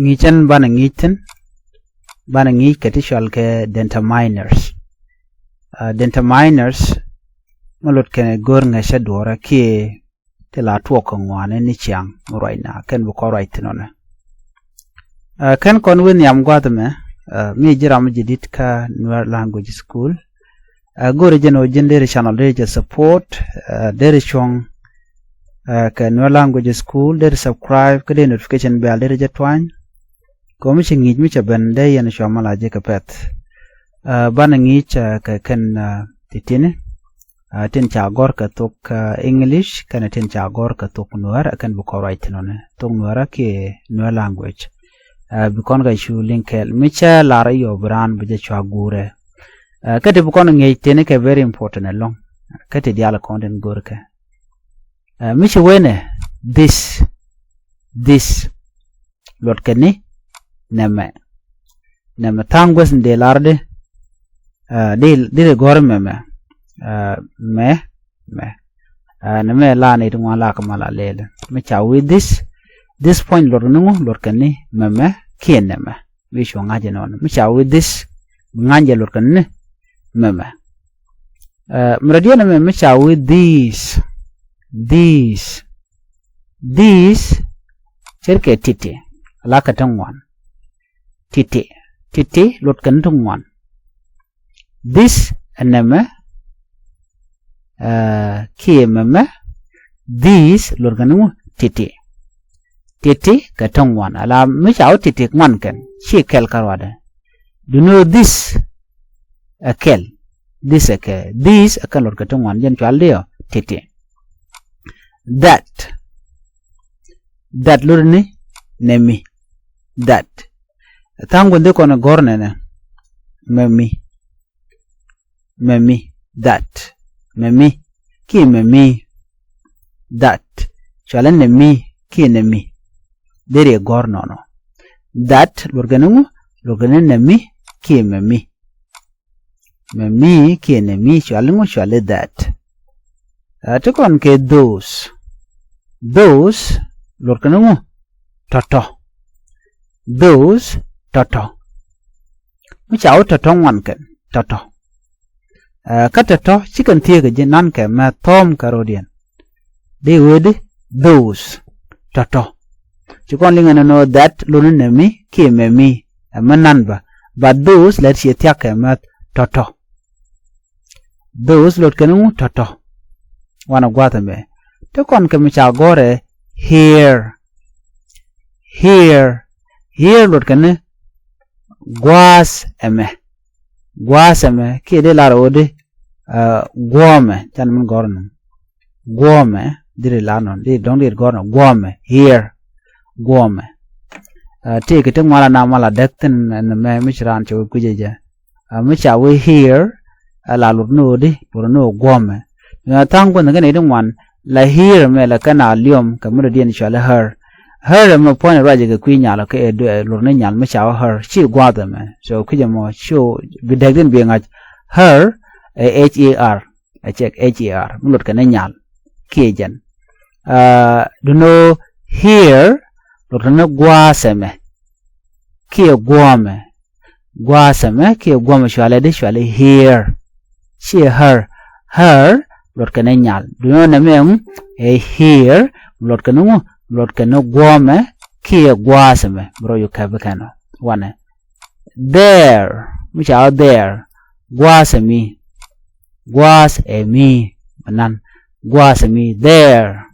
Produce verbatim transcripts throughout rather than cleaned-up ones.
ŋi̱i̱c ɛn banɛ ŋi̱i̱c thi̱n, banɛ ŋi̱i̱c kɛ ti cɔal kɛ determiners. Determiners mi lot kɛnɛ go̱r ŋäcä duɔ̱ɔ̱rä kiɛ ti la tuɔɔk kɛ ŋuani ni ciaŋ mi ruacna kɛn bi kɔn ruac thi̱n ɔnɛ. Kɛn kɔn wi̱i̱ nhiam gua̱a̱th ɛmɛ, mi ji̱ ram mi ji̱ di̱t kä Nuer Language School. Go̱ri jɛn ɔ ji̱n deri channel deri jɛ support, deri cuɔ̱ŋ kɛ Nuer Language School, deri subscribe kä deri notification bell deri jɛ tuany. Kɛ mi ci ŋi̱i̱c mi cɛ ben dee yɛn cua mal a jɛ kɛ pɛth. Banɛ ŋi̱i̱c kɛ kɛn ti̱ti̱ni tin ca gɔ̱r kɛ thok English kɛnɛ tin ca gɔ̱r kɛ thok Nuäärä kɛn bi kɔn ruac thi̱n ɔnɛ, thok Nuäärä kiɛ Nuer Language. Bi kɔn kɛ cu liŋ kɛɛl mi cɛ lar i̱ yɔ bi raan bi jɛ cua guurɛ. Kä ti bi kɔn ŋi̱eec teni kɛ very important ɛlɔ̱ŋ. Kä ti diaal kɔn tin go̱rkɛ mi ci wen ɛ this, this luɔt kɛ ni nɛmɛ. Nɛmɛ tha̱a̱ŋ guäth ni dee lar di, di ri gɔ̱r mɛmɛ, mɛ mɛ. Nɛmɛ la ni ti ŋuan la kɛ mal a lɛl mi ca wi̱i̱ this. This point luɔt kɛ ni ŋu? Luɔt kɛ ni mɛmɛ kiɛ nɛmɛ. Mi cu ŋa̱c inɔnɔ mi ca wi̱i̱ this, ŋa̱c jɛ luɔt kɛ ni mɛmɛ. Mi rɔ diɛn ɛmɛ mi ca wi̱i̱ these, these, these. Ce̱tkɛ ti̱ti̱ la kɛ ti ŋuan. Ti̱ti̱, ti̱ti̱ luɔt kɛ ni ti ŋuan. This ɛ nɛmɛ kiɛ mɛmɛ. These luɔt kɛ ni ŋu? Ti̱ti̱. Ti̱ti̱ kɛ ti ŋuan ala mi ca wä ti̱ti̱ ŋuan kɛn ci kɛl kä ruadɛ. Duno this ɛ kɛl. This ɛ kɛ, this ɛ kɛl luɔt kɛ ti ŋuan jɛn cual diɔ ti̱ti̱. That, that luɔt ni nɛmi. That tha̱a̱ŋ guäth di kɔn gɔ̱r nɛnɛ mɛmi. Mɛmi, that, mɛmi kiɛ mɛmi. That cualɛ nɛmi kiɛ nɛmi. Deri gɔ̱r nɔnɔ. That luɔt kɛ ni ŋu? Luɔt kɛ ni nɛmi kiɛ mɛmi. Mɛmi kiɛ nɛmi cuali ŋu? Cuali that. Ti kɔn kɛ those. Those luɔt kɛ ni ŋu? Tɔtɔ. Those tɔtɔ. Mi ca wä tɔtɔ ŋuan kɛn tɔtɔ. Kä tɔtɔ ci kɛn thieekä ji̱ nan kɛ mɛ thɔm kɛ rodiɛn. Di wee di those tɔtɔ. Ci kɔn liŋɛ nɔnɔ that luni nɛmi kiɛ mɛmi. Ɛmɛ nan bä, but those lɛt ciɛ thiak kɛ mɛ tɔtɔ. Those luɔt kɛn ŋu? Tɔtɔ. Wanɛ gua̱a̱th ɛmɛ. Ti kɔn kɛ mi ca gɔ̱rɛ here. Here, here luɔt kɛn ni gua̱a̱th ɛmɛ. Gua̱a̱th ɛmɛ kiɛ di lar ɣöö di guɔ̱ɔ̱mɛ, can min gɔ̱r ni guɔ̱ɔ̱mɛ. Diri lar nɔ di dɔ̱ŋ di gɔ̱r ni guɔ̱ɔ̱mɛ. Here, guɔ̱ɔ̱mɛ. Ti kɛ ti ŋuala na mal a däk thi̱n ɛn mɛ mi ci raan cɛ wä kui̱cɛ jɛ. Mi ca wee here, ɛ la lut ni ɣöö di, lut ni ɣöö guɔ̱ɔ̱mɛ. Tha̱a̱ŋ guäth ni kɛn i̱ ti ŋuan, la here mɛ la kɛn a liɔm kɛ mi dɔ̱diɛn cuali her. Her ɛmɛ puɔ̱ny ruacɛ kɛ kui̱ nyal kɛ ɛ lut ni nyal mi ca wee her ci gua̱a̱th ɛmɛ. So kui̱c ɛmɔ ci bi dɛk din bi ŋa̱c. Her ɛ H A R, ɛ cɛk H A R mi lut kɛ ni nyal kiɛ jɛn. Duno here lut kɛ ni gua̱a̱th ɛmɛ kiɛ guɔ̱ɔ̱mɛ. Gua̱a̱th ɛmɛ kiɛ guɔ̱ɔ̱mɛ cualɛ di cualɛ here. Ciɛ her. Her luɔt kɛn ni nyal. Duno nɛmɛ ŋu? Ɛ here luɔt kɛn ni ŋu? Luɔt kɛn ni guɔ̱ɔ̱mɛ kiɛ gua̱a̱th ɛmɛ. Bi rɔ yu kɛp kɛn wanɛ. There, mi ca wä there. Gua̱a̱th ɛmi. Gua̱a̱th ɛmi. Nan. Gua̱a̱th ɛmi. There.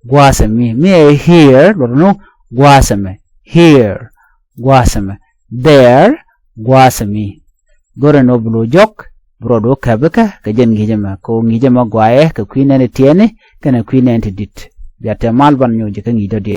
Gua̱a̱th ɛmi. Mi ɛ here luɔt kɛn ni gua̱a̱th ɛmɛ. Here. Gua̱a̱th ɛmɛ. There, gua̱a̱th ɛmi. Go̱rɛ ni ɣöö bi lo̱c jɔk, bi rɔɔdu kɛp kɛ kɛ jɛn ŋi̱i̱c ɛmɛ kɛ ɣöö ŋi̱i̱c ɛmɛ gɔaaɛ kɛ kui̱ nɛɛni tiɛɛni kɛnɛ kui̱ nɛɛni ti di̱t. Bia tɛm mal ban nyɔk jɛ kä ŋi̱i̱c dɔ̱diɛn.